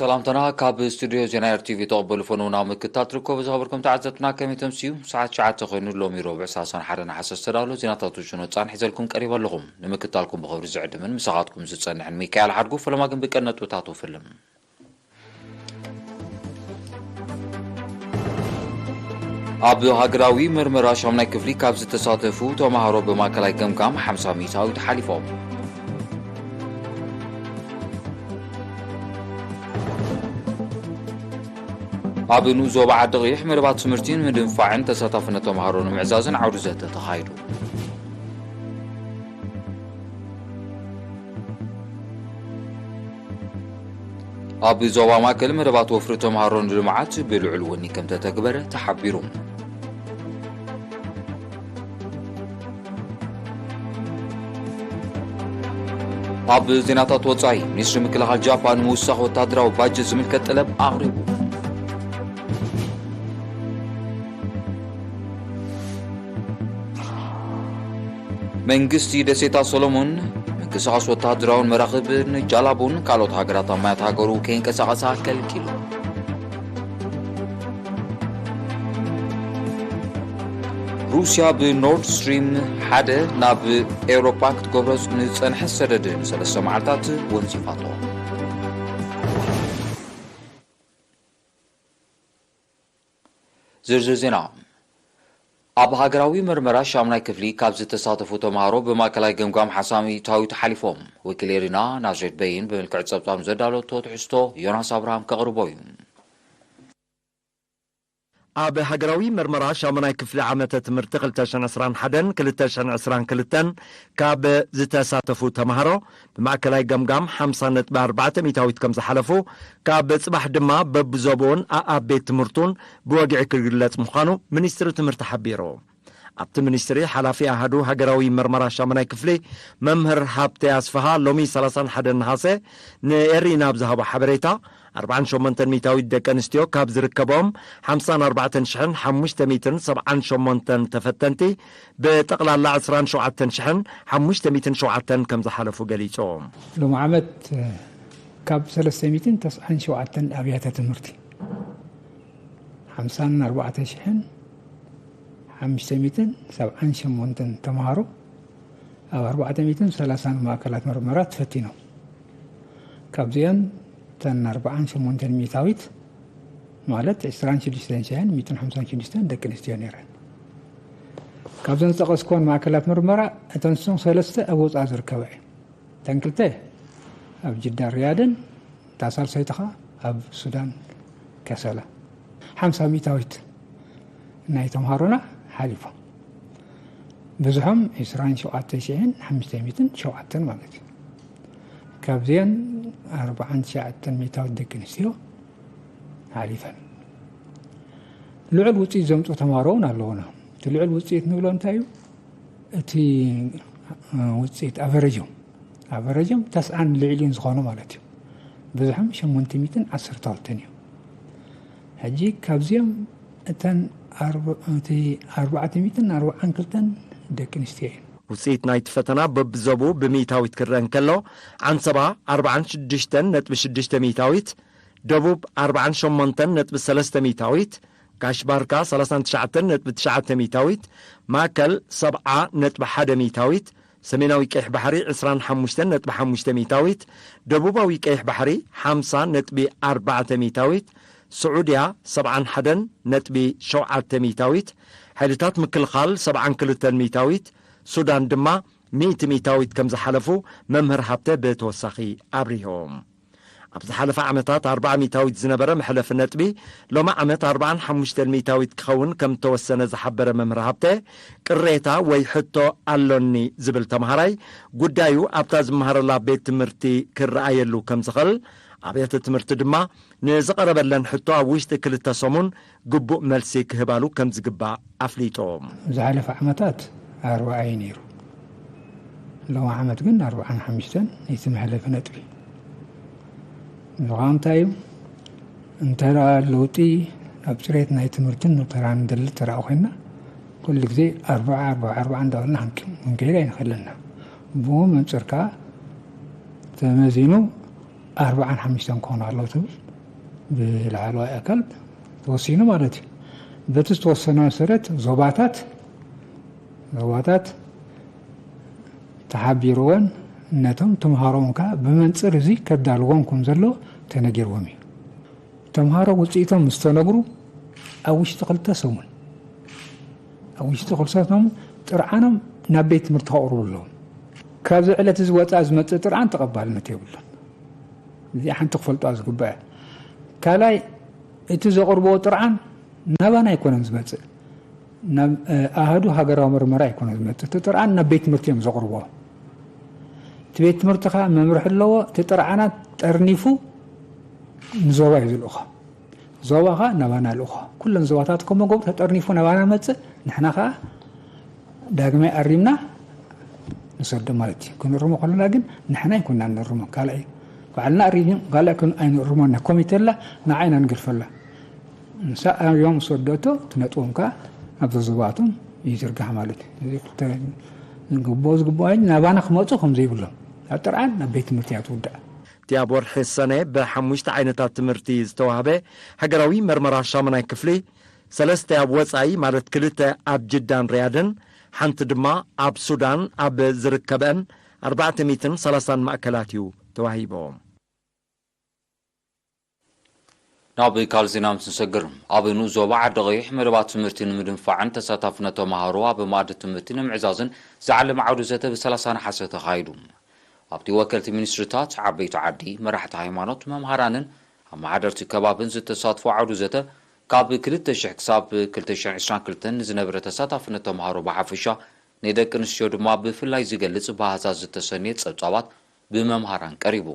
ሰላምታና ካብ ስቱድዮ ዜና ኤር ቲቪ ተቐበሉ። ፈነው ናብ ምክትታል ትርከቡ ዝኸበርኩም ተዓዘብትና ከመይ ተምስዩ? ሰዓት ትሽዓተ ኮይኑ ሎሚ ረቡዕ ሰላሳ ሓደ ነሓሰ ዝተዳሎ ዜናታት ውሽን ወጻን ሒዘልኩም ቀሪበ ኣለኹም። ንምክትታልኩም ብኽብሪ ዝዕድምን ምሳኻትኩም ዝጸንሕን ሚካኤል ሓድጉ። ፈለማ ግን ብቀን ነጥብታቱ ፍልም። ኣብ ሃገራዊ ምርመራ ሻምናይ ክፍሊ ካብ ዝተሳተፉ ተማሃሮ ብማእከላይ ገምጋም ሓምሳ ሚእታዊት ሓሊፎም። ኣብ ንኡስ ዞባ ዓዲ ቕይሕ መደባት ትምህርቲ ንምድንፋዕን ተሳታፍነት ተምሃሮ ንምዕዛዝን ዓውዲ ዘተ ተኻይዱ። ኣብ ዞባ ማእከል መደባት ወፍሪ ተምሃሮ ንልምዓት ብልዑል ወኒ ከም ተተግበረ ተሓቢሩ። ኣብ ዜናታት ወጻኢ፣ ሚኒስትሪ ምክልኻል ጃፓን ምውሳኽ ወታደራዊ ባጀት ዝምልከት ጠለብ ኣቕሪቡ። መንግስቲ ደሴታት ሶሎሞን ምንቅስቓስ ወታደራውን መራኽብን ጃላቡን ካልኦት ሃገራት ኣብ ማያት ሃገሩ ከይንቀሳቐሳ ከልኪሉ። ሩስያ ብኖርድ ስትሪም ሓደ ናብ ኤውሮፓ ክትገብሮ ንዝጸንሐ ሰደድ ንሰለስተ መዓልታት ወንዚፋቶ። ዝርዝር ዜና። ኣብ ሃገራዊ መርመራ ሻምናይ ክፍሊ ካብ ዝተሳተፉ ተምሃሮ ብማእከላይ ገምጋም ሓምሳ ሚእታዊት ሓሊፎም። ወኪል ኤሪና ናዝሬት በይን ብምልክዕ ጸብጻብ ዘዳለቶ ትሕዝቶ ዮናስ ኣብርሃም ከቕርቦ እዩ። ኣብ ሃገራዊ መርመራ ሻምናይ ክፍሊ ዓመተ ትምህርቲ ክልተ ሽሕን ዕስራን ሓደን ክልተ ሽሕን ዕስራን ክልተን ካብ ዝተሳተፉ ተምሃሮ ብማእከላይ ገምጋም ሓምሳ ነጥቢ ኣርባዕተ ሚእታዊት ከም ዝሓለፉ ካብ ጽባሕ ድማ በብዞቦን ኣኣብ ቤት ትምህርቱን ብወግዒ ክግለጽ ምዃኑ ሚኒስትሪ ትምህርቲ ሓቢሩ። ኣብቲ ሚኒስትሪ ሓላፊ ኣሃዱ ሃገራዊ መርመራ ሻምናይ ክፍሊ መምህር ሃብተ ኣስፍሃ ሎሚ ሰላሳን ሓደን ነሓሰ ንኤሪና ኣብ ዝሃቦ ሓበሬታ ኣርባዓን ሸሞንተን ሚእታዊት ደቂ ኣንስትዮ ካብ ዝርከቦም ሓምሳን ኣርባዕተን ሽሕን ሓሙሽተ ሚእትን ሰብዓን ሸሞንተን ተፈተንቲ ብጠቕላላ ዕስራን ሸውዓተን ሽሕን ሓሙሽተ ሚእትን ሸውዓተን ከም ዝሓለፉ ገሊጹ። ሎም ዓመት ካብ ሰለስተ ሚእትን ተስዓን ሸውዓተን ኣብያተ ትምህርቲ ሓምሳን ኣርባዕተ ሽሕን ሓሙሽተ ሚእትን ሰብዓን ሸሞንተን ተምሃሮ ኣብ ኣርባዕተ ሚእትን ሰላሳን ማእከላት ምርመራ ተፈቲኖም። ካብዚኣን እተን ኣርባዓን ሸሞንተን ሚእታዊት ማለት ዕስራን ሽዱሽተን ሽሕን ሚእትን ሓምሳን ሽዱሽተን ደቂ ኣንስትዮ ነይረን። ካብዘን ዝጠቐስኩወን ማእከላት ምርመራ እተን ንሶም ሰለስተ ኣብ ወጻኢ ዝርከባ እየን። እተን ክልተ ኣብ ጅዳ ሪያድን እታ ሳልሰይቲ ኸኣ ኣብ ሱዳን ከሰላ። ሓምሳ ሚእታዊት ናይ ተምሃሮና ሓሊፎም። ብዝሖም ዕስራን ሸውዓተ ሽሕን ሓሙሽተ ሚእትን ሸውዓተን ማለት እዩ። ካብዚአን ኣርባዓን ትሽዓተን ሚእታዊት ደቂ ኣንስትዮ ሓሊፈን። ልዑል ውፅኢት ዘምፅኡ ተምሃሮ እውን ኣለዉና። እቲ ልዑል ውፅኢት ንብሎ እንታይ እዩ? እቲ ውፅኢት ኣቨረጆም ኣቨረጆም ተስዓን ልዕሊኡን ዝኾኑ ማለት እዩ። ብዝሖም ሸሞንተ ሚእትን ዓሰርተ ክልተን እዩ። ሕጂ ካብዚኦም እተን ኣርብ- እቲ ኣርባዕተ ሚእትን ኣርባዓን ክልተን ደቂ ኣንስትዮ እየን። ውፅኢት ናይቲ ፈተና በብዞቡ ብሚእታዊት ክረአ እንከሎ፣ ዓንሰባ ኣርባዓን ሽዱሽተን ነጥቢ ሽዱሽተ ሚእታዊት፣ ደቡብ ኣርባዓን ሸሞንተን ነጥቢ ሰለስተ ሚእታዊት፣ ጋሽ ባርካ ሰላሳን ትሽዓተን ነጥቢ ትሽዓተ ሚእታዊት፣ ማእከል ሰብዓ ነጥቢ ሓደ ሚእታዊት፣ ሰሜናዊ ቀይሕ ባሕሪ ዕስራን ሓሙሽተን ነጥቢ ሓሙሽተ ሚእታዊት፣ ደቡባዊ ቀይሕ ባሕሪ ሓምሳ ነጥቢ ኣርባዕተ ሚእታዊት፣ ስዑድያ ሰብዓን ሓደን ነጥቢ ሸውዓተ ሚእታዊት፣ ሓይልታት ምክልኻል ሰብዓን ክልተን ሚእታዊት፣ ሱዳን ድማ ሚእቲ ሚእታዊት ከም ዝሓለፉ መምህር ሃብተ ብተወሳኺ ኣብሪሆም። ኣብ ዝሓለፈ ዓመታት ኣርብዓ ሚእታዊት ዝነበረ መሕለፊ ነጥቢ፣ ሎሚ ዓመት ኣርብዓን ሓሙሽተን ሚእታዊት ክኸውን ከም እተወሰነ ዝሓበረ መምህር ሃብተ፣ ቅሬታ ወይ ሕቶ ኣሎኒ ዝብል ተምሃራይ፣ ጉዳዩ ኣብታ ዝመሃረላ ቤት ትምህርቲ ክረኣየሉ ከም ዝኽእል፣ ኣብያተ ትምህርቲ ድማ ንዝቐረበለን ሕቶ ኣብ ውሽጢ ክልተ ሰሙን ግቡእ መልሲ ክህባሉ ከም ዝግባእ ኣፍሊጡ። ዝሓለፈ ዓመታት ኣርብዓ እዩ ነይሩ። ሎሚ ዓመት ግን ኣርብዓን ሓሙሽተን እቲ መሕለፊ ነጥቢ። እዚ ኸኣ እንታይ እዩ? እንተ ደኣ ለውጢ ኣብ ፅሬት ናይ ትምህርትን ተራ ንደሊ ተራ ኮይንና፣ ኩሉ ግዜ ኣርብዓ፣ ኣርብዓ፣ ኣርብዓ እንዳበልና ክንክ- ክንከይድ ኣይንኽእልን ኢና። ብኡ መንፅር ከኣ ተመዚኑ ኣርብዓን ሓሙሽተን ክኾኑ ኣለዉ ትብል። ብላዕለዋይ ኣካል ተወሲኑ ማለት እዩ። በቲ ዝተወሰነ መሰረት ዞባታት ዞባታት ተሓቢርወን ነቶም ተምሃሮም ከኣ ብመንፅር እዚ ከዳልዎም ከም ዘሎ ተነጊርዎም እዩ። ተምሃሮ ውፅኢቶም ምስ ተነግሩ ኣብ ውሽጢ ክልተ ሰሙን ኣብ ውሽጢ ክልተ ሰሙን ጥርዓኖም ናብ ቤት ትምህርቲ ከቕርቡ ኣለዎም። ካብዚ ዕለት እዚ ወፃኢ ዝመፅእ ጥርዓን ተቐባልነት የብሉን። እዚኣ ሓንቲ ክፈልጦ ዝግባእ። ካልኣይ፣ እቲ ዘቕርብዎ ጥርዓን ናባና ኣይኮነን ዝመፅእ፣ ናብ ኣሃዱ ሃገራዊ ምርመራ ኣይኮነን ዝመፅእ። እቲ ጥርዓን ናብ ቤት ትምህርቲ እዮም ዘቕርብዎ። እቲ ቤት ትምህርቲ ከዓ መምርሒ ኣለዎ። እቲ ጥርዓናት ጠርኒፉ ንዞባ እዩ ዝልእኾ። ዞባ ከዓ ናባና ልእኾ። ኩለን ዞባታት ከመ ገብሩ ተጠርኒፉ ናባና መፅእ። ንሕና ከዓ ዳግማይ ኣሪምና ንሰዶ ማለት እዩ። ክንእርሞ ከለና ግን ንሕና ኣይኮና ንእርሞ፣ ካልእ እዩ። ባዕልና ኣሪም ካልእ ኣይንእርሞ። ና ኮሚቴ ኣላ፣ ንዓይና ንገድፈላ። ንሳ እዮም ዝወደቶ ትነጥዎም ከኣ ኣብ ዘዘባቶም ይዝርጋሕ ማለት እዩ። እዚ ክልተ ዝግብኦ ዝግብኦ ናባና ክመፁ ከም ዘይብሎም ኣብ ጥርዓን ናብ ቤት ትምህርቲ እያ ትውዳእ። እቲ ኣብ ወርሒ ሰነ ብሓሙሽተ ዓይነታት ትምህርቲ ዝተዋህበ ሃገራዊ መርመራ ሻሙናይ ክፍሊ ሰለስተ ኣብ ወፃኢ ማለት ክልተ ኣብ ጅዳን ሪያድን ሓንቲ ድማ ኣብ ሱዳን ኣብ ዝርከበን ኣርባዕተ ሚእትን ሰላሳን ማእከላት እዩ ተዋሂቦም። ናብ ካልእ ዜና ምስ ንሰግር፣ ኣብ ንኡስ ዞባ ዓዲ ቐይሕ መደባት ትምህርቲ ንምድንፋዕን ተሳታፍነት ተምሃሮ ኣብ መኣዲ ትምህርቲ ንምዕዛዝን ዝዓለመ ዓውዲ ዘተ ብ30 ነሓሰ ተኻይዱ። ኣብቲ ወከልቲ ሚኒስትርታት፣ ዓበይቲ ዓዲ፣ መራሕቲ ሃይማኖት፣ መምሃራንን ኣመሓደርቲ ከባብን ዝተሳትፎ ዓውዲ ዘተ ካብ ክልተ ሽሕ ክሳብ ክልተ ሽሕን ዕስራን ክልተን ንዝነበረ ተሳታፍነት ተምሃሮ ብሓፈሻ ንደቂ ኣንስትዮ ድማ ብፍላይ ዝገልጽ ብኣሃዛት ዝተሰንየ ጸብጻባት ብመምሃራን ቀሪቡ።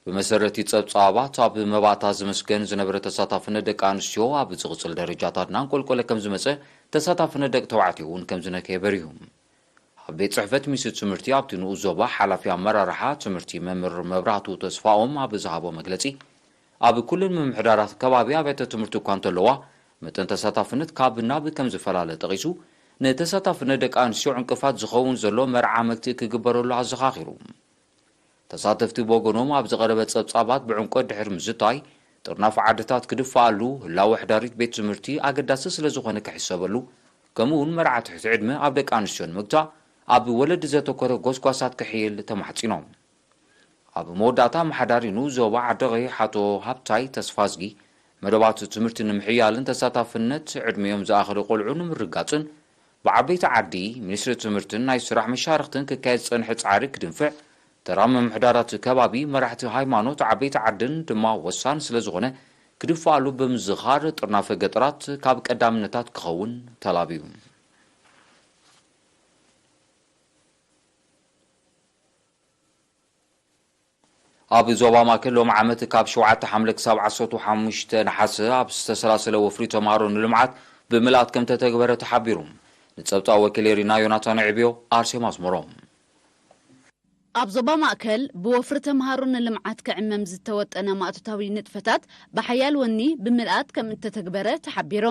ብመሰረቲ ጸብጻባት፣ ኣብ መባእታ ዝምስገን ዝነበረ ተሳታፍነት ደቂ ኣንስትዮ ኣብ ዝቕጽል ደረጃታት እናንቆልቆለ ከም ዝመጸ፣ ተሳታፍነት ደቂ ተባዕትዮ እውን ከም ዝነከየ በሪሁ። ኣብ ቤት ጽሕፈት ሚኒስትሪ ትምህርቲ ኣብቲ ንኡስ ዞባ ሓላፊ ኣመራርሓ ትምህርቲ መምህር መብራህቱ ተስፋኦም ኣብ ዝሃቦ መግለጺ፣ ኣብ ኩለን ምምሕዳራት ከባቢ ኣብያተ ትምህርቲ እኳ እንተለዋ፣ መጠን ተሳታፍነት ካብ ናብ ከም ዝፈላለ ጠቒሱ፣ ንተሳታፍነት ደቂ ኣንስትዮ ዕንቅፋት ዝኸውን ዘሎ መርዓ መግትኢ ክግበረሉ ኣዘኻኺሩ። ተሳተፍቲ ብወገኖም ኣብ ዝቐረበ ጸብጻባት ብዕምቆት ድሕሪ ምዝታይ፣ ጥርናፍ ዓድታት ክድፈኣሉ፣ ህላወ ሕዳሪት ቤት ትምህርቲ ኣገዳሲ ስለ ዝኾነ ክሕሰበሉ፣ ከምኡ እውን መርዓ ትሕቲ ዕድመ ኣብ ደቂ ኣንስትዮ ንምግታእ ኣብ ወለዲ ዘተኮረ ጎስጓሳት ክሕየል ተማሕጺኖም። ኣብ መወዳእታ ኣመሓዳሪ ንኡስ ዞባ ዓዲ ቐይሕ ኣቶ ሃብታይ ተስፋዝጊ፣ መደባት ትምህርቲ ንምሕያልን ተሳታፍነት ዕድሚኦም ዝኣኸለ ቆልዑ ንምርጋጽን ብዓበይቲ ዓዲ፣ ሚኒስትሪ ትምህርትን ናይ ስራሕ መሻርኽትን ክካየድ ዝጸንሐ ጻዕሪ ክድንፍዕ፣ ተራ ምምሕዳራት ከባቢ፣ መራሕቲ ሃይማኖት፣ ዓበይቲ ዓድን ድማ ወሳኒ ስለ ዝኾነ ክድፈኣሉ ብምዝኻር፣ ጥርናፈ ገጠራት ካብ ቀዳምነታት ክኸውን ተላብዩ። ኣብ ዞባ ማእከል ሎሚ ዓመት ካብ ሸውዓተ ሓምለ ክሳብ ዓሰርተ ሓሙሽተ ነሓሰ ኣብ ዝተሰላሰለ ወፍሪ ተምሃሮ ንልምዓት ብምልኣት ከም ተተግበረ ተሓቢሩ። ንጸብጻብ ወኪል ኤሪና ዮናታን ዕብዮ፣ ኣርሴማ ኣስመሮም። ኣብ ዞባ ማእከል ብወፍሪ ተምሃሮ ንልምዓት ክዕመም ዝተወጠነ ማእቶታዊ ንጥፈታት ብሓያል ወኒ ብምልኣት ከም እተተግበረ ተሓቢሩ።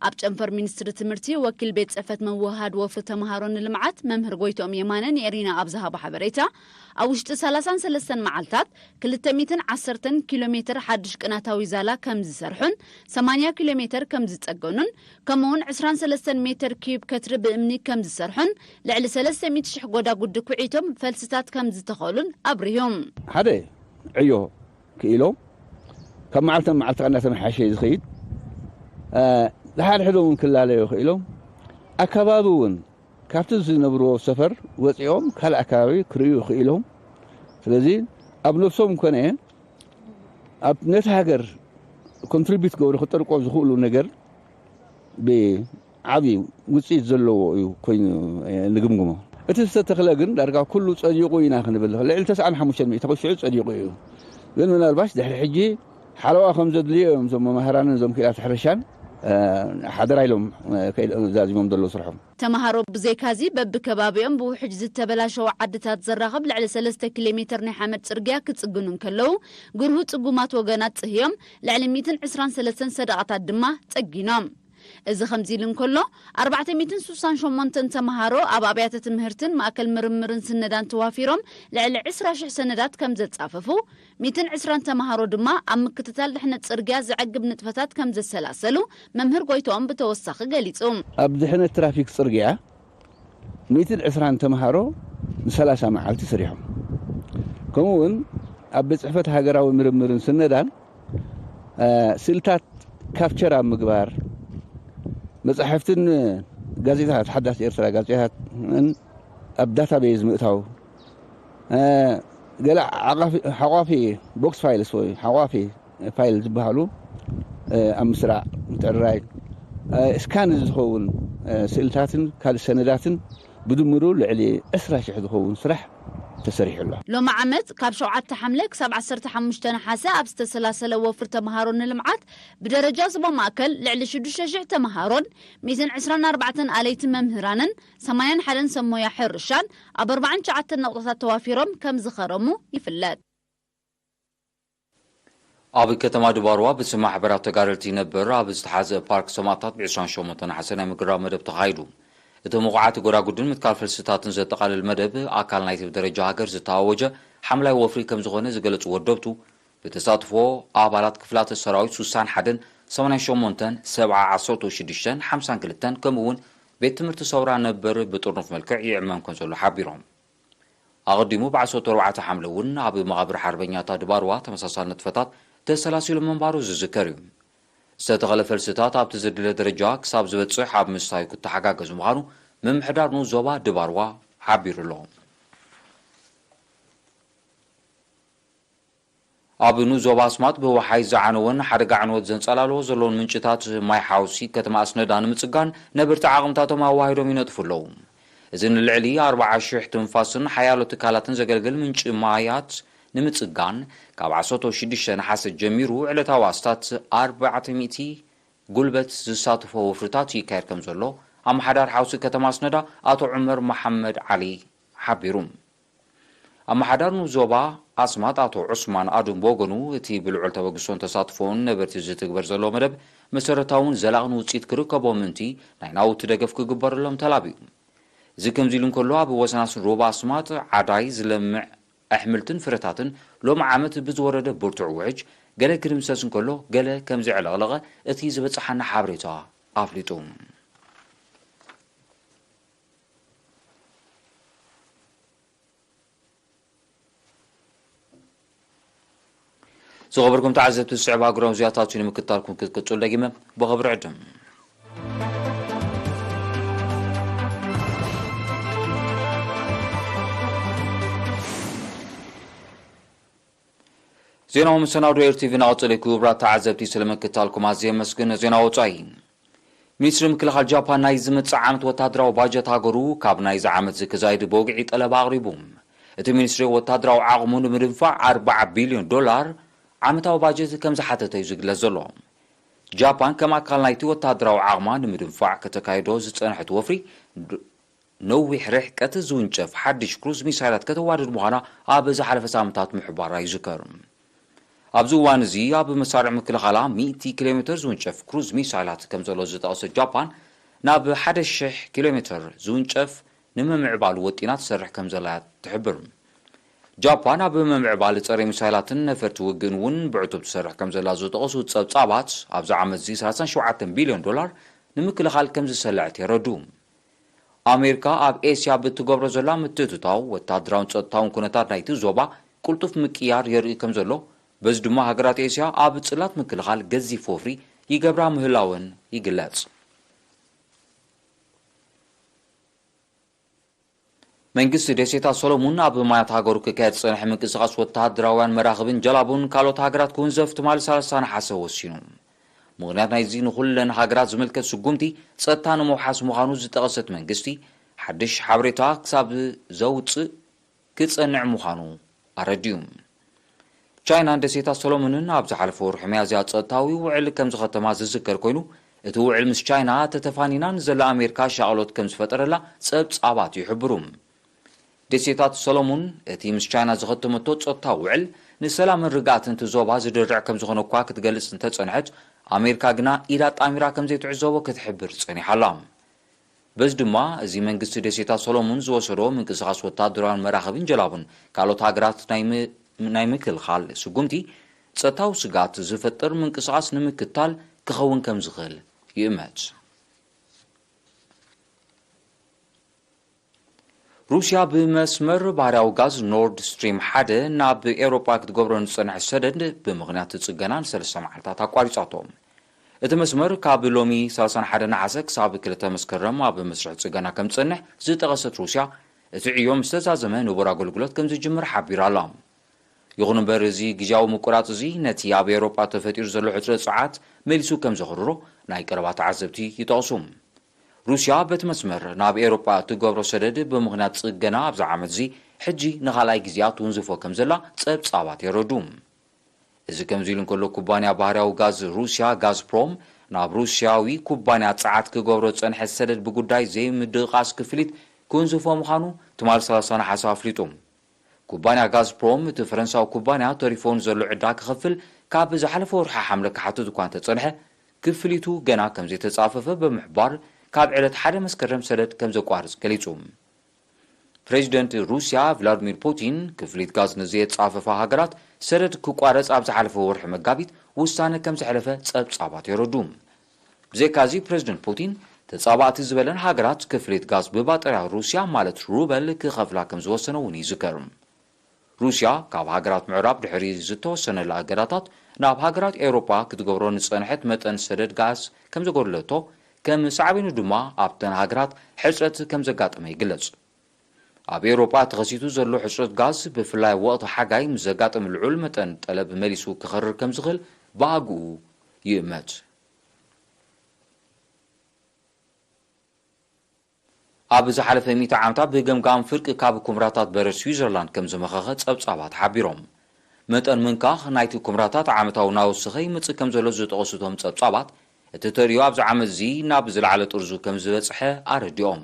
ኣብ ጨንፈር ሚኒስትሪ ትምህርቲ ወኪል ቤት ጽሕፈት ምውህሃድ ወፍሪ ተምሃሮ ንልምዓት መምህር ጎይትኦም የማነ ንኤሪና ኣብ ዝሃቦ ሓበሬታ፣ ኣብ ውሽጢ ሰላሳን ሰለስተን መዓልታት ክልተ ሚእትን ዓሰርተን ኪሎ ሜትር ሓድሽ ቅናታዊ ዛላ ከም ዝሰርሑን ሰማንያ ኪሎ ሜትር ከም ዝጸገኑን ከምኡውን ዕስራን ሰለስተን ሜትር ኪዩብ ከትሪ ብእምኒ ከም ዝሰርሑን ልዕሊ ሰለስተ ሚእቲ ሽሕ ጎዳጉዲ ኩዒቶም ፈልስታት ከም ዝተኸሉን ኣብሪሁ። ሓደ ዕዮ ክኢሎም ካብ መዓልቲ ናብ መዓልቲ ከኣ እናተመሓየሸ እዩ ዝኸይድ። እ፣ ዝሓድሕዶም እውን ክላለዩ ክኢሎም ኣካባቢ እውን ካብቲ ዝነብርዎ ሰፈር ወፂኦም ካልእ ኣካባቢ ክርእዩ ክኢሎም። ስለዚ ኣብ ነብሶም ኮነ ኣብ ነቲ ሃገር ኮንትሪቢዩት ክገብሩ ክጠርቆ ዝኽእሉ ነገር ብዓብዪ ውፅኢት ዘለዎ እዩ ኮይኑ ንግምግሞ። እቲ ዝተተኽለ ግን ዳርጋ ኩሉ ፀዲቑ ኢና ክንብል ንኽእል። ልዕሊ ተስዓን ሓሙሽተን ሚእቲ ሽዑ ፀዲቑ እዩ። ግን ምናልባሽ ድሕሪ ሕጂ ሓለዋ ከም ዘድልዮ እዮም እዞም መማህራንን እዞም ክኢላት ሕርሻን ሓደራ ኢሎም ዛዚሞም ዘለዉ ስርሖም። ተምሃሮ ብዘይካዚ በብከባቢኦም ብውሕጅ ዝተበላሸዉ ዓድታት ዘራኽብ ልዕሊ ሰለስተ ኪሎ ሜትር ናይ ሓመድ ጽርግያ ክጽግኑ እንከለዉ፣ ግርሁ ጽጉማት ወገናት ጽህዮም ልዕሊ ሚእትን ዕስራን ሰለስተን ሰደቓታት ድማ ጸጊኖም። እዚ ከምዚ ኢሉ እንከሎ፣ ኣርባዕተ ሚእትን ስሳን ሸሞንተን ተምሃሮ ኣብ ኣብያተ ትምህርትን ማእከል ምርምርን ስነዳን ተዋፊሮም ልዕሊ ዕስራ ሽሕ ሰነዳት ከም ዘጻፈፉ፣ ሚእትን ዕስራን ተምሃሮ ድማ ኣብ ምክትታል ድሕነት ጽርግያ ዘዕግብ ንጥፈታት ከም ዘሰላሰሉ መምህር ጎይትኦም ብተወሳኺ ገሊጹ። ኣብ ድሕነት ትራፊክ ጽርግያ ሚእትን ዕስራን ተምሃሮ ንሰላሳ መዓልቲ ሰሪሖም። ከምኡ እውን ኣብ ቤት ጽሕፈት ሃገራዊ ምርምርን ስነዳን፣ እ፣ ስእልታት ካፕቸር ኣብ ምግባር፣ መጻሕፍትን ጋዜጣታት፣ ሓዳስ ኤርትራ ጋዜጣታትን ኣብ ዳታቤዝ ምእታው፣ እ፣ ገለ ዓቓፊ-፣ ሓቋፊ ቦክስ ፋይልስ ወይ ሓቋፊ ፋይል ዝበሃሉ፣ እ፣ ኣብ ምስራዕ ምትዕርራይ፣ እ፣ ስካን ዝኸውን፣ እ፣ ስእልታትን ካልእ ሰነዳትን ብድምሩ ልዕሊ ዕስራ ሽሕ ዝኸውን ስራሕ ተሰሪሑ ኣሎ። ሎሚ ዓመት ካብ ሸውዓተ ሓምለ ክሳብ ዓሰርተ ሓሙሽተ ነሓሰ ኣብ ዝተሰላሰለ ወፍሪ ተምሃሮ ንልምዓት ብደረጃ ዞባ ማእከል ልዕሊ ሽዱሽተ ሽሕ ተምሃሮን ሚእትን ዕስራን ኣርባዕተን ኣለይቲ መምህራንን ሰማንያን ሓደን ሰብ ሞያ ሕርሻን ኣብ ኣርባዓን ትሽዓተን ነቑጣታት ተዋፊሮም ከም ዝኸረሙ ይፍለጥ። ኣብ ከተማ ድባርዋ ብስም ማሕበራት ተጋደልቲ ነበር ኣብ ዝተሓዘ ፓርክ ሰማእታት ብ ዕስራን ሸሞንተን ነሓሰ ናይ ምግራብ መደብ ተኻይዱ። እቲ ምቑዓት ጎዳጉድን ምትካል ፈልስታትን ዘጠቓልል መደብ ኣካል ናይቲ ብደረጃ ሃገር ዝተኣወጀ ሓምላይ ወፍሪ ከም ዝኾነ ዝገለጹ ወደብቱ፣ ብተሳትፎ ኣባላት ክፍላተ ሰራዊት ስሳን ሓደን ሰማንያን ሸሞንተን ሰብዓ ዓሰርተ ሽዱሽተን ሓምሳን ክልተን ከምኡ እውን ቤት ትምህርቲ ሰውራ ነበር ብጥርኑፍ መልክዕ ይዕመም ከም ዘሎ ሓቢሮም። ኣቐዲሙ ብ ዓሰርተ ኣርባዕተ ሓምለ እውን ኣብ መቓብር ሓርበኛታት ድባርዋ ተመሳሳሊ ንጥፈታት ተሰላሲሉ ምንባሩ ዝዝከር እዩ። ዝተተኸለ ፈልስታት ኣብቲ ዘድለ ደረጃ ክሳብ ዝበጽሕ ኣብ ምስታዩ ክተሓጋገዝ ምዃኑ ምምሕዳር ንኡስ ዞባ ድባርዋ ሓቢሩ ኣሎ። ኣብ ንኡስ ዞባ ኣስማጥ ብወሓይ ዝዓነወን ሓደጋ ዕንወት ዘንጸላልዎ ዘለውን ምንጭታት ማይ ሓውሲ ከተማ ኣስነዳ ንምጽጋን ነበርቲ ዓቕምታቶም ኣዋሂዶም ይነጥፉ ኣለዉ። እዚ ንልዕሊ ኣርባዓ ሽሕ ትንፋስን ሓያሎ ትካላትን ዘገልግል ምንጪ ማያት ንምጽጋን ካብ ዓሰርተ ሽዱሽተ ነሓሰ ጀሚሩ ዕለታዊ ኣስታት ኣርባዕተ ሚእቲ ጉልበት ዝሳተፎ ወፍርታት ይካየድ ከም ዘሎ ኣመሓዳሪ ሓውሲ ከተማ ኣስነዳ ኣቶ ዑመር መሓመድ ዓሊ ሓቢሩ። ኣመሓዳሪ ንኡስ ዞባ ኣስማጥ ኣቶ ዑስማን ኣዱም ብወገኑ፣ እቲ ብልዑል ተበግሶን ተሳትፎን ነበርቲ ዝትግበር ዘሎ መደብ መሰረታውን ዘላቕን ውጽኢት ክርከቦ ምእንቲ ናይ ናውቲ ደገፍ ክግበረሎም ተላብዩ። እዚ ከምዚ ኢሉ እንከሎ፣ ኣብ ወሰናስን ሩባ ኣስማጥ ዓዳይ ዝለምዕ ኣሕምልትን ፍረታትን ሎሚ ዓመት ብዝወረደ ብርቱዕ ውሕጅ ገለ ክድምሰስ እንከሎ፣ ገለ ከም ዘዕለቕለቐ እቲ ዝበጽሓና ሓበሬታ ኣፍሊጡ። ዝኸበርኩም ተዓዘብቲ፣ ዝስዕብ ሃገራዊ ዜናታት እዩ ንምክትታልኩም ክትቅጽሉ ደጊመ ብኽብሪ ዕድም። ዜናዊ መሰናዶ ኤር ቲቪ እናቐጸለ እዩ። ክቡራት ተዓዘብቲ፣ ስለ ምክትታልኩም ኣዝየ የመስግን። ዜና ወጻኢ። ሚኒስትሪ ምክልኻል ጃፓን ናይ ዝመጽእ ዓመት ወታደራዊ ባጀት ሃገሩ ካብ ናይዚ ዓመት ዝክዛይድ ብወግዒ ጠለብ ኣቕሪቡ። እቲ ሚኒስትሪ ወታደራዊ ዓቕሙ ንምድንፋዕ ኣርባዓ ቢልዮን ዶላር ዓመታዊ ባጀት ከም ዝሓተተ እዩ ዝግለጽ ዘሎ። ጃፓን ከም ኣካል ናይቲ ወታደራዊ ዓቕማ ንምድንፋዕ ከተካይዶ ዝጸንሐት ወፍሪ፣ ድ-፣ ነዊሕ ርሕቀት ዝውንጨፍ ሓድሽ ክሩዝ ሚሳይላት ከተዋድድ ምዃና ኣብ ዝሓለፈ ሳምንታት ምሕባራ ይዝከር። ኣብዚ እዋን እዚ ኣብ መሳርዕ ምክልኻላ ሚእቲ ኪሎ ሜትር ዝውንጨፍ ክሩዝ ሚሳይላት ከም ዘሎ ዝጠቐሰት ጃፓን፣ ናብ ሓደ ሽሕ ኪሎ ሜትር ዝውንጨፍ ንምምዕባሉ ወጢና ትሰርሕ ከም ዘላ ትሕብር። ጃፓን ኣብ ምምዕባል ጸረ ሚሳይላትን ነፈርቲ ውግእን እውን ብዕቱብ ትሰርሕ ከም ዘላ ዝጠቐሱ ጸብጻባት፣ ኣብዚ ዓመት እዚ ሰላሳን ሸውዓተን ቢልዮን ዶላር ንምክልኻል ከም ዝሰለዐት የረድኡ። ኣሜሪካ ኣብ ኤስያ ብእትገብሮ ዘላ ምትእትታው፣ ወታደራውን ጸጥታውን ኩነታት ናይቲ ዞባ ቅልጡፍ ምቅያር የርኢ ከም ዘሎ፣ በዚ ድማ ሃገራት ኤስያ ኣብ ጽላት ምክልኻል ገዚፍ ወፍሪ ይገብራ ምህላወን ይግለጽ። መንግስቲ ደሴታት ሰሎሙን ኣብ ማያት ሃገሩ ክካየድ ዝጸንሐ ምንቅስቓስ ወተሃደራውያን መራኽብን ጀላቡን ካልኦት ሃገራት ክውንዘፍ ትማሊ ሰላሳ ነሓሰ ወሲኑ። ምኽንያት ናይዚ ንኹለን ሃገራት ዝምልከት ስጉምቲ ጸጥታ ንምውሓስ ምዃኑ ዝጠቐሰት መንግስቲ፣ ሓድሽ ሓበሬታ ክሳብ ዘውጽእ ክጸንዕ ምዃኑ ኣረድዩ። ቻይናን ደሴታት ሰሎሞንን ኣብ ዝሓለፈ ወርሒ ሚያዝያ ጸጥታዊ ውዕል ከም ዝኸተማ ዝዝከር ኮይኑ፣ እቲ ውዕል ምስ ቻይና ተተፋኒና ንዘላ ኣሜሪካ ሻቕሎት ከም ዝፈጠረላ ጸብጻባት ይሕብሩ። ደሴታት ሰሎሞን እቲ ምስ ቻይና ዝኸተመቶ ጸጥታዊ ውዕል ንሰላምን ርግኣትን እቲ ዞባ ዝድርዕ ከም ዝኾነ እኳ ክትገልጽ እንተጸንሐት፣ ኣሜሪካ ግና ኢዳ ኣጣሚራ ከም ዘይትዕዘቦ ክትሕብር ጸኒሓ ኣላ። በዚ ድማ፣ እዚ መንግስቲ ደሴታት ሰሎሞን ዝወሰዶ ምንቅስቓስ ወታደራውን መራኽብን ጀላቡን ካልኦት ሃገራት ናይ ም-፣ ናይ ምክልኻል ስጉምቲ፣ ጸጥታዊ ስግኣት ዝፈጥር ምንቅስቓስ ንምክትታል ክኸውን ከም ዝኽእል ይእመት። ሩስያ ብመስመር ባህርያዊ ጋዝ ኖርድ ስትሪም ሓደ ናብ ኤውሮጳ ክትገብሮ ንጸንሐ ሰደድ ብምኽንያት ጽገና ንሰለስተ መዓልታት ኣቋሪጻቶ። እቲ መስመር ካብ ሎሚ ሰላሳን ሓደ ነሓሰ ክሳብ ክልተ መስከረም ኣብ መስርሕ ጽገና ከም ዝጸንሕ ዝጠቐሰት ሩስያ፣ እቲ ዕዮ ምስ ተዛዘመ ንቡር ኣገልግሎት ከም ዝጅምር ሓቢራ ኣላ። ይኹን እምበር፣ እዚ ግዝያዊ ምቁራጽ እዚ ነቲ ኣብ ኤውሮጳ ተፈጢሩ ዘሎ ሕጽረት ጸዓት መሊሱ ከም ዘኽርሮ ናይ ቀረባ ተዓዘብቲ ይጠቕሱ። ሩስያ በቲ መስመር ናብ ኤውሮጳ እትገብሮ ሰደድ ብምኽንያት ጽገና ኣብዚ ዓመት እዚ ሕጂ ንኻልኣይ ግዜኣ ትውንዝፎ ከም ዘላ ጸብጻባት የረዱ። እዚ ከምዚ ኢሉ እንከሎ፣ ኩባንያ ባህርያዊ ጋዝ ሩስያ ጋዝፕሮም ናብ ሩስያዊ ኩባንያ ጸዓት ክገብሮ ዝጸንሐ ሰደድ ብጉዳይ ዘይምድቕቓስ ክፍሊት ክውንዝፎ ምዃኑ ትማል ሰላሳ ነሓሰ ኣፍሊጡ። ኩባንያ ጋዝፕሮም፣ እቲ ፈረንሳዊ ኩባንያ ተሪፎ ንዘሎ ዕዳ ክኸፍል ካብ ዝሓለፈ ወርሒ ሓምለ ክሓትት እኳ እንተጸንሐ፣ ክፍሊቱ ገና ከም ዘይተጻፈፈ ብምሕባር፣ ካብ ዕለት ሓደ መስከረም ሰደድ ከም ዘቋርጽ ገሊጹ። ፕሬዚደንት ሩስያ ቭላድሚር ፑቲን፣ ክፍሊት ጋዝ ንዘየጻፈፋ ሃገራት ሰደድ ክቋረጽ ኣብ ዝሓለፈ ወርሒ መጋቢት ውሳነ ከም ዘሕለፈ ጸብጻባት የረዱ። ብዘይካዚ፣ ፕሬዚደንት ፑቲን፣ ተጻባእቲ ዝበለን ሃገራት ክፍሊት ጋዝ ብባጠርያ ሩስያ፣ ማለት ሩበል፣ ክኸፍላ ከም ዝወሰነ እውን ይዝከር። ሩስያ፣ ካብ ሃገራት ምዕራብ ድሕሪ ዝተወሰነላ እገዳታት፣ ናብ ሃገራት ኤውሮጳ ክትገብሮ ንጸንሐት መጠን ሰደድ ጋዝ ከም ዘጎደለቶ፣ ከም ሳዕቤኑ ድማ ኣብተን ሃገራት ሕጽረት ከም ዘጋጠመ ይግለጽ። ኣብ ኤውሮጳ ተኸሲቱ ዘሎ ሕጽረት ጋዝ፣ ብፍላይ ወቕቲ ሓጋይ ምስ ዘጋጥም ልዑል መጠን ጠለብ መሊሱ ክኸርር ከም ዝኽእል ብኣግኡ ይእመት። ኣብ ዝሓለፈ ሚእቲ ዓመታት ብገምጋም ፍርቂ ካብ ኩምራታት በረድ ስዊዘርላንድ ከም ዝመኸኸ ጸብጻባት ሓቢሮም። መጠን ምንካኽ ናይቲ ኩምራታት ዓመታዊ እናወሰኸ ይመጽእ ከም ዘሎ ዝጠቐሱ እቶም ጸብጻባት፣ እቲ ተርእዮ ኣብዚ ዓመት እዚ ናብ ዝለዓለ ጥርዙ ከም ዝበጽሐ ኣረዲኦም።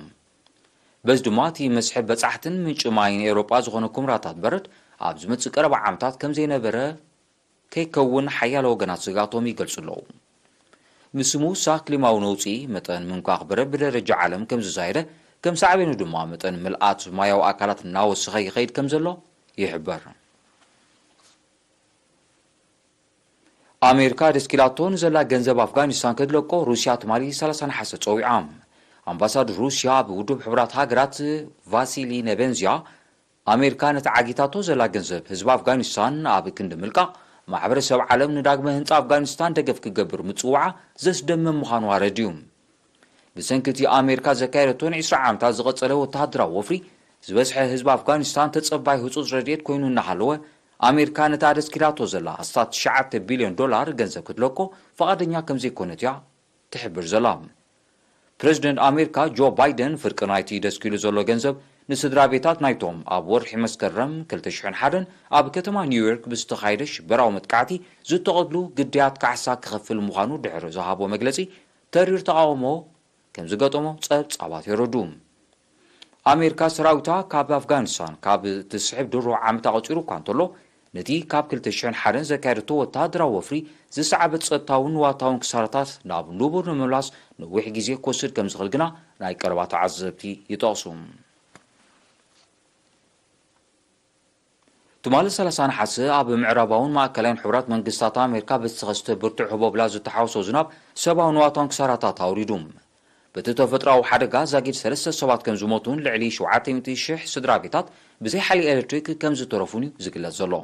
በዚ ድማ እቲ መስሕብ በጻሕትን ምንጪ ማይን ኤውሮጳ ዝኾነ ኩምራታት በረድ ኣብ ዝመጽእ ቀረባ ዓመታት ከም ዘይነበረ ከይከውን ሓያሎ ወገናት ስግኣቶም ይገልጹ ኣለዉ። ምስ ምውሳኽ ክሊማዊ ነውጺ፣ መጠን ምንኳኽ በረድ ብደረጃ ዓለም ከም ዝዛየደ፣ ከም ሳዕቤኑ ድማ መጠን ምልኣት ማያዊ ኣካላት እናወሰኸ ይኸይድ ከም ዘሎ ይሕበር። ኣሜሪካ ደስኪላቶ ንዘላ ገንዘብ ኣፍጋኒስታን ክትለቆ ሩስያ ትማሊ ሰላሳ ነሓሰ ጸዊዓ። ኣምባሳደር ሩስያ ኣብ ውድብ ሕቡራት ሃገራት ቫሲሊ ኔቤንዝያ፣ ኣሜሪካ ነቲ ዓጊታቶ ዘላ ገንዘብ ህዝቢ ኣፍጋኒስታን ኣብ ክንዲ ምልቃቕ፣ ማሕበረሰብ ዓለም ንዳግመ ህንጻ ኣፍጋኒስታን ደገፍ ክገብር ምጽዋዓ ዘስደምም ምዃኑ ኣረድዩ። ብሰንኪ እቲ ኣሜሪካ ዘካየደቶ ንዕስራ ዓመታት ዝቐጸለ ወተሃደራዊ ወፍሪ፣ ዝበዝሐ ህዝቢ ኣፍጋኒስታን ተጸባይ ህጹጽ ረድኤት ኮይኑ እናሃለወ፣ ኣሜሪካ ነታ ደስኪላቶ ዘላ ኣስታት ትሽዓተ ቢልዮን ዶላር ገንዘብ ክትለቆ ፍቓደኛ ከም ዘይኮነት እያ ትሕብር ዘላ። ፕረዚደንት ኣሜሪካ ጆ ባይደን፣ ፍርቂ ናይቲ ደስኪሉ ዘሎ ገንዘብ ንስድራ ቤታት ናይቶም ኣብ ወርሒ መስከረም ክልተ ሽሕን ሓደን ኣብ ከተማ ኒውዮርክ ብዝተኻየደ ሽበራዊ መጥቃዕቲ ዝተቐትሉ ግዳያት ካሕሳ ክኸፍል ምዃኑ ድሕሪ ዝሃቦ መግለጺ፣ ተሪር ተቓውሞ ከም ዝገጠሞ ጸብጻባት የረዱ። ኣሜሪካ ሰራዊታ ካብ ኣፍጋኒስታን ካብ ትስሕብ ድሮ ዓመት ኣቐጺሩ እኳ እንተሎ፣ ነቲ ካብ ክልተ ሽሕን ሓደን ዘካየደቶ ወተሃደራዊ ወፍሪ ዝሰዓበ ጸጥታውን ንዋታውን ክሳራታት ናብ ንቡር ንምምላስ ነዊሕ ግዜ ክወስድ ከም ዝኽእል ግና ናይ ቀረባ ተዓዘብቲ ይጠቕሱ። ትማሊ ሰላሳ ነሓሰ ኣብ ምዕራባውን ማእከላይን ሕቡራት መንግስታት ኣሜሪካ ብዝተኸስተ ብርቱዕ ህቦብላ ዝተሓወሶ ዝናብ ሰብኣዊ ንዋታውን ክሳራታት ኣውሪዱ። በቲ ተፈጥሮኣዊ ሓደጋ ዛጊድ ሰለስተ ሰባት ከም ዝሞቱን ልዕሊ ሸውዓተ ሚእቲ ሽሕ ስድራ ቤታት ብዘይ ሓይሊ ኤሌክትሪክ ከም ዝተረፉን እዩ ዝግለጽ ዘሎ።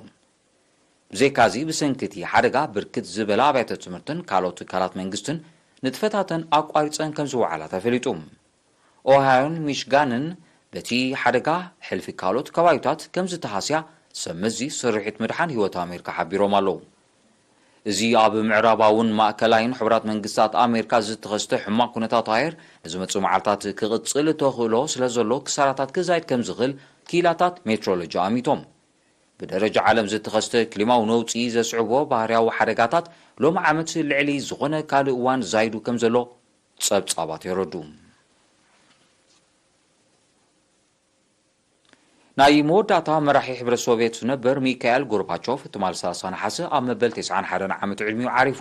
ብዘይካዚ፣ ብሰንኪ እቲ ሓደጋ ብርክት ዝበላ ኣብያተ ትምህርትን ካልኦት ትካላት መንግስትን ንጥፈታተን ኣቋሪጸን ከም ዝወዓላ ተፈሊጡ። ኦሃዮን ሚሽጋንን በቲ ሓደጋ ሕልፊ ካልኦት ከባቢታት ከም ዝተሃስያ ሰብ መዚ ስርሒት ምድሓን ህይወት ኣሜሪካ ሓቢሮም ኣለዉ። እዚ ኣብ ምዕራባውን ማእከላይን ሕቡራት መንግስታት ኣሜሪካ ዝተኸስተ ሕማቕ ኩነታት ኣየር ንዝመጽኡ መዓልታት ክቕጽል ተኽእሎ ስለ ዘሎ ክሳራታት ክዛይድ ከም ዝኽእል ክኢላታት ሜትሮሎጂ ኣሚቶም። ብደረጃ ዓለም ዝተኸስተ ክሊማዊ ነውጺ ዘስዕቦ ባህርያዊ ሓደጋታት ሎሚ ዓመት ልዕሊ ዝኾነ ካልእ እዋን ዛይዱ ከም ዘሎ ጸብጻባት የረዱ። ናይ መወዳእታ መራሒ ሕብረት ሶቭየት ዝነበር ሚካኤል ጎርባቾቭ ትማል ሰላሳ ነሓሰ ኣብ መበል ተስዓን ሓደን ዓመት ዕድሚኡ ዓሪፉ።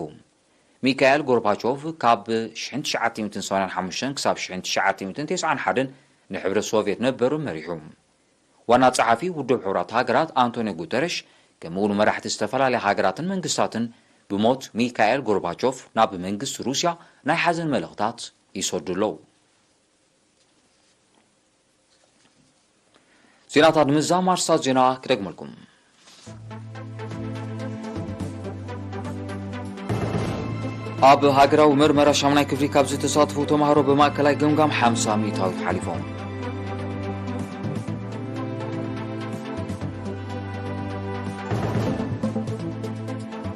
ሚካኤል ጎርባቾቭ ካብ ሽሕን ትሽዓተ ሚእትን ሰማንያን ሓሙሽተን ክሳብ ሽሕን ትሽዓተ ሚእትን ተስዓን ሓደን ንሕብረት ሶቭየት ነበር መሪሑ። ዋና ጸሓፊ ውድብ ሕቡራት ሃገራት ኣንቶኒዮ ጉተረሽ፣ ከምኡ እውን መራሕቲ ዝተፈላለያ ሃገራትን መንግስታትን ብሞት ሚካኤል ጎርባቾቭ ናብ መንግስቲ ሩስያ ናይ ሓዘን መልእኽታት ይሰዱ ኣለዉ። ዜናታት ንምዛም ኣርስታት ዜና ክደግመልኩም። ኣብ ሃገራዊ መርመራ ሻምናይ ክፍሊ ካብ ዝተሳተፉ ተማሃሮ ብማእከላይ ገምጋም ሓምሳ ሚእታዊት ሓሊፎም።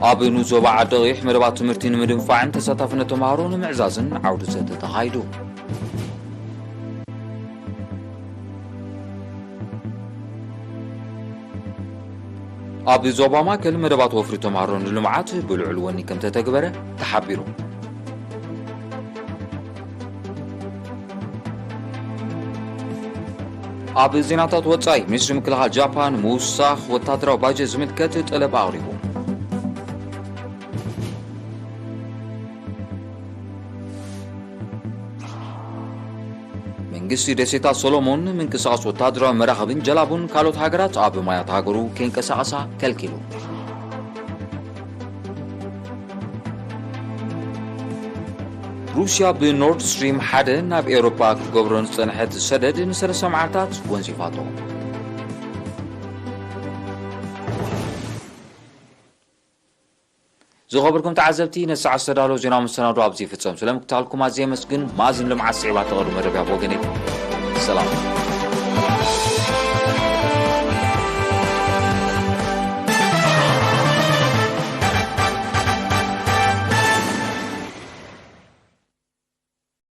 ኣብ ንዞባ ዓዲ ቐይሕ መደባት ትምህርቲ ንምድንፋዕን ተሳታፍነት ተማሃሮ ንምዕዛዝን ዓውዲ ዘተ ተኻይዱ። ኣብ ዞባ ማእከል መደባት ወፍሪ ተማሃሮ ንልምዓት ብልዑል ወኒ ከም ተተግበረ ተሓቢሩ። ኣብ ዜናታት ወጻኢ፣ ሚኒስትሪ ምክልኻል ጃፓን ምውሳኽ ወታደራዊ ባጀት ዝምልከት ጠለብ ኣቕሪቡ። መንግስቲ ደሴታት ሶሎሞን ምንቅስቓስ ወታደራዊ መራኽብን ጀላቡን ካልኦት ሃገራት ኣብ ማያት ሃገሩ ከይንቀሳቐሳ ከልኪሉ። ሩስያ ብኖርድ ስትሪም ሓደ ናብ ኤውሮጳ ክትገብሮ ንዝጸንሐት ሰደድ ንሰለስተ መዓልታት ወንዚፋቶ። ዝኸበርኩም ተዓዘብቲ፣ ነቲ ሰዓት ዝተዳለወ ዜናዊ መሰናዶ ኣብዚ ይፍጸም። ስለምክታልኩም ኣዝየ የመስግን። መኣዝን ልምዓት ስዒባ ተቐርቡ መደብ ኣብ ወገነይ። ሰላም።